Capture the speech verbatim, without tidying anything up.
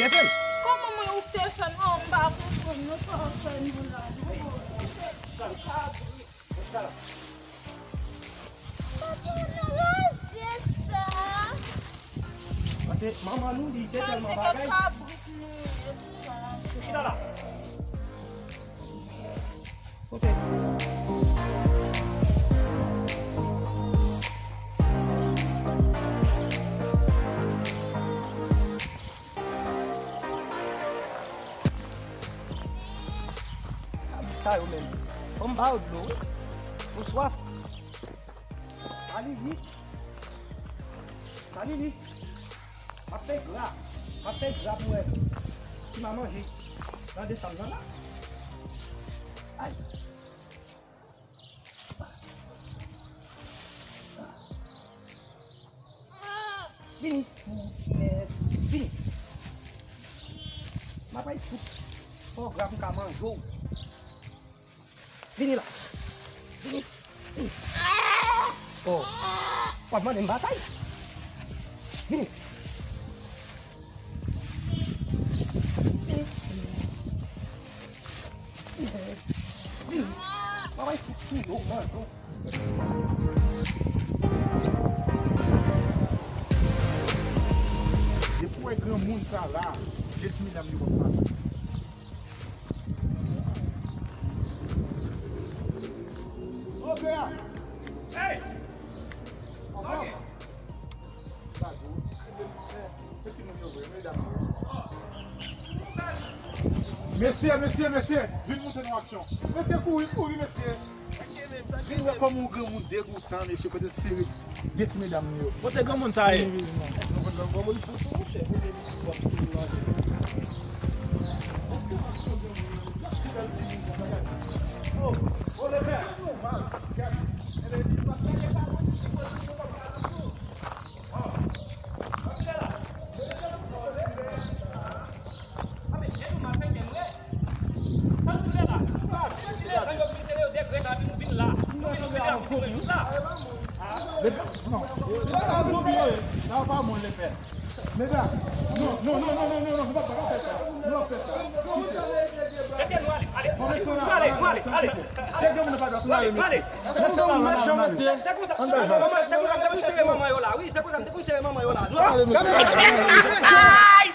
Kèt fè l. Kòman mwen ou te fè m? Oh, m pa konprann non sa w fè nou la non. Sa l. Sa l. Papa, nan raje sa. Paske manman nou, li te tèlman bagay. Sa se kabrit nou ye, sa. Chita la. Ok. Sa yo menm. Fò m ba yo dlo, wi. Ou swaf. Sa li di. Sa li di. M ap fè gra. M ap fè gra pou wè si m a manje nan desanm nan la. Ay. Vini. Vini. M ap al fout fò gra pou m ka manje w. Vini la. Vini. Vini. Oh. W ap mande m batay? Vini. Vini. Vini. Bagay fou, fou, yo, man, yo. Depi w wè granmoun sa la, de ti medam yo konn pase. Ok a. Hey! Ok. Mesye, mesye, mesye, vin moute nou aksyon. Mesye, kouri, kouri, mesye. Vin wè kòman yon granmoun degoutan, mesye, kote l sere de ti medam li yo. Kote granmoun sa ye? Vini, vini, vini. Granmoun fou, fou, monchè, kote li fou, fou, fou, fou. Oh, oh, lepè. Mesye, non. Non, non, non, non, non, non, non, non, pa fè sa. Non, fè sa. Mesye, nou ale, ale. Bon, mesye, nou ale, nou ale, ale. Kèk granmoun pa dwe ale, mesye. Mesye, nou ale, mesye. Se konsa, se konsa, se konsa, se konsa, se konsa, se konsa, manman yo la, wi, se konsa, se konsa, manman yo la. Nou ale, mesye. Ay!